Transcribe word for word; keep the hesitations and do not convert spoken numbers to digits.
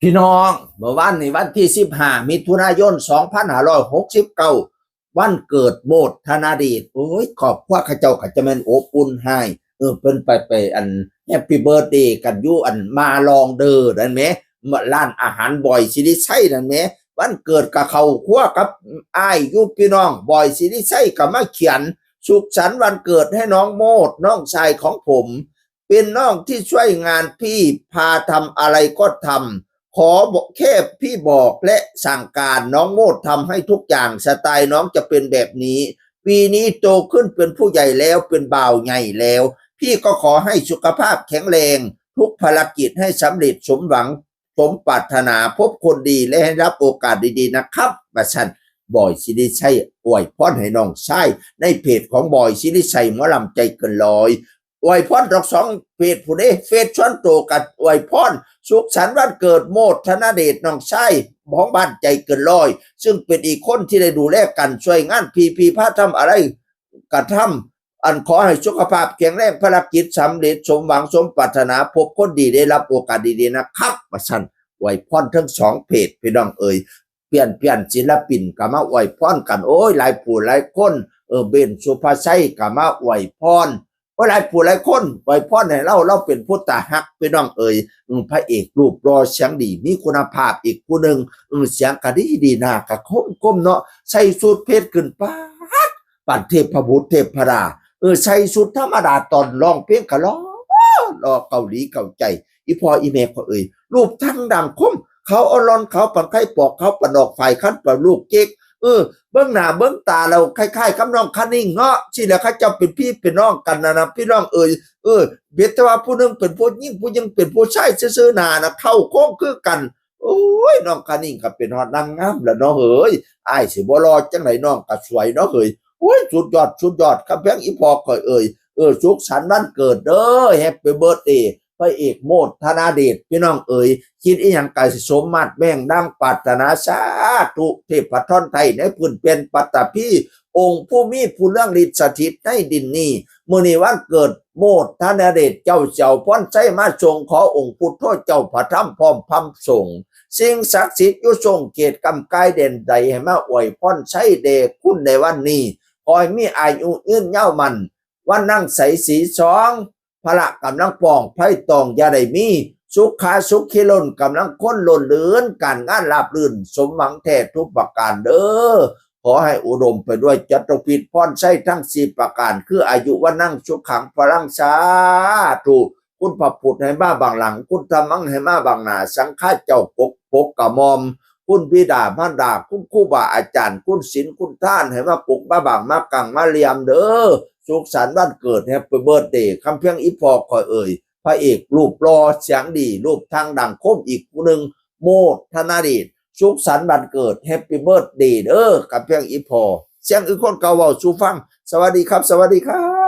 พี่น้อง เมื่อวานนี้วันที่สิบห้า มิถุนายน สองพันห้าร้อยหกสิบเก้า วันเกิดโมด ธนเดช โอ้ย ครอบครัวเขาเจ้าก็จะแม่นอบอุ่นหาย เออ เพิ่นไป ไปอัน แฮปปี้เบิร์ธเดย์กันอยู่อันมาลองเดอร์นั่นแหม ร้านอาหารบอยสิริชัยนั่นแหม วันเกิดก็เข้าครัวกับอ้ายอยู่พี่น้อง บอยสิริชัยก็มาเขียน สุขสันต์วันเกิดให้น้องโมด น้องชายของผม เป็นน้องที่ช่วยงานพี่ พาทำอะไรก็ทำ ขอบอก แค่พี่บอกและสั่งการ น้องโมดทำให้ทุกอย่าง สไตล์น้องจะเป็นแบบนี้ ปีนี้โตขึ้นเป็นผู้ใหญ่แล้ว เป็นบ่าวใหญ่แล้ว พี่ก็ขอให้สุขภาพแข็งแรง ทุกภารกิจให้สำเร็จสมหวัง สมปรารถนา พบคนดีและให้รับโอกาสดีๆนะครับ ว่าซั่น บอยสิริชัยอวยพรให้น้องชาย ในเพจของบอยสิริชัยหมอลำใจเกินร้อย อวยพรดอกสองเพจผู้ใด เฟซส่วนตัวก็อวยพร สุขสันต์วันเกิดโมด ธนเดช น้องชายของบ้านใจเกินร้อย ซึ่งเป็นอีกคนที่ได้ดูแลกัน ช่วยงานพี่ พี่พาทำอะไรก็ทำ อันขอให้สุขภาพแข็งแรง ภารกิจสำเร็จสมหวังสมปรารถนา พบคนดี ได้รับโอกาสดีๆนะครับ ว่าซั่น อวยพรทั้งสองเพจ พี่น้องเอ๋ย เปลี่ยน เปลี่ยนศิลปินก็มาอวยพรกัน โอ้ย หลายผู้หลายคน เออ เบน สุภาชัยก็มาอวยพร โอ้ย หลายผู้หลายคนอวยพรให้เรา เราเป็นผู้ตาฮัก พี่น้องเอ๋ย อืม พระเอกรูปหล่อเสียงดี มีคุณภาพอีกผู้หนึ่ง อืม เสียงก็ดีดี หน้าก็คมคมเนาะ ใส่สูทเพชรขึ้น ป๊าด ปานเทพบุตรเทพดา เออ ใส่ชุดธรรมดาตอนร้องเพลงก็หล่อ หล่อเกาหลีเกาใจ อีพ่ออีแม่ก็เอ่ย รูปทั้งดังคม เขาเอาลอนเขาปันไข่ปอกเขาปันออกฝ่ายขั้นปะลูกเก๊ก เออ เบิ่งหน้าเบิ่งตาแล้วคล้ายๆกับน้องคะนิ่งเนาะ สิแล้วเขาเจ้าเป็นพี่เป็นน้องกันนะนะ พี่น้องเอ่ย เออ เบียดแต่ว่าผู้หนึ่งเป็นผู้หญิง ผู้หญิงเป็นผู้ชายซื่อๆหน้านะ เข้าโค้งคือกัน โอ้ย น้องคะนิ่งก็เป็นฮอดนางงามแล้วเนาะเฮ้ย อ้ายสิบ่หล่อจังได๋ น้องก็สวยเนาะเฮ้ย โอ้ย สุดยอด สุดยอด กำแพงอีพ่อข่อยเอ่ย เออ สุขสันต์วันเกิดเด้อ แฮปปี้เบิร์ธเดย์ พระเอกโมด ธนเดช พี่น้องเอ่ย คิดอีหยังก็สิสมมาตรแม่งดังปรารถนา สาธุ เทพธรไทยในพื้นแผ่นปัตตภี องค์ผู้มีผู้เรื่องฤทธิ์สถิตในดินนี้ มื้อนี้วันเกิดโมด ธนเดช เจ้าเสี่ยวพรชัยมาส่ง ขอองค์พุทโธเจ้าพระธรรมพร้อมพระสงฆ์ สิ่งศักดิ์สิทธิ์อยู่ทรงเขตกำกายแดนใด ให้มาอวยพรชัยแด่คุณในวันนี้ ขอให้มีอายุยืนยาวมั่น วันนั่งใสสีสอง พละกำลังปอง ภัยตองอย่าได้มี สุขาสุขีล้น กำลังคนล้นเหลือน การงานราบรื่น สมหวังแท้ทุกประการเด้อ ขอให้อุดมไปด้วยจตุพิธพรชัยทั้งสี่ประการ คืออายุวะนังสุขังพลัง สาธุ คุณพระพุทธให้มาบางหลัง คุณธรรมังให้มาบางหน้า สังฆาเจ้าปกปกกระหม่อม คุณบิดามารดา คุณครูบาอาจารย์ คุณศีลคุณทาน ให้มาปกมาบังมากังมาเหลี่ยมเด้อ สุขสันต์วันเกิด แฮปปี้เบิร์ธเดย์ กำแพงอีพ่อข่อยเอ่ย พระเอกรูปหล่อเสียงดี รูปทางดังคมอีกผู้หนึ่ง โมด ธนเดช สุขสันต์วันเกิด แฮปปี้เบิร์ธเดย์เด้อกำแพงอีพ่อ เสียงคือคนเก่าเว้าสู่ฟัง สวัสดีครับ สวัสดีครับ